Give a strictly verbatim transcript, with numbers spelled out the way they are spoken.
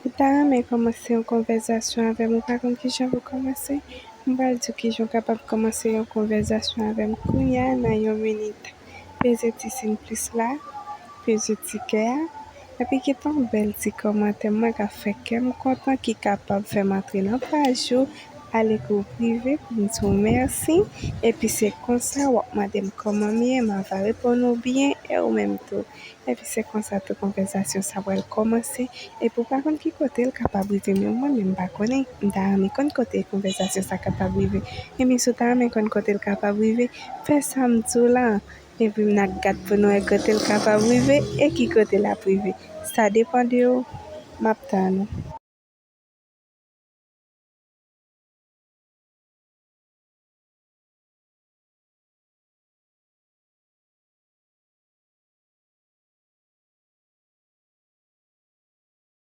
Ou ta renmen kòmanse yon konvèzasyon avè m, ou pa konn kijan pou kòmanse? M pral di w kijan w kapab kòmanse yon konvèzasyon avè m kounya nan yon minit. Peze ti siy plis la, peze ti kè a, epi kite yon bèl ti kòmantè, mwen ka fè kè m kontan, ki kapab fè m antre nan paj ou, ale kou prive pou m di w mèsi, epi se konsa w ap mande m kòman m ye, m ava reponn ou byen, e ou menm tou. Epi se konsa tou konvèzasyon sa pral kòmanse. Epi ou pa konn ki kote l kapab rive, men mwen menm m pa konnen. M ta renmen konn kote konvèzasyon sa kapab rive. Ebyen, si w ta renmen konn kote l kapab rive, fè sa m di w la. Epi n a gad pou n wè kote l kapab rive e ki kote l ap rive. Sa depann de w. M ap tann ou.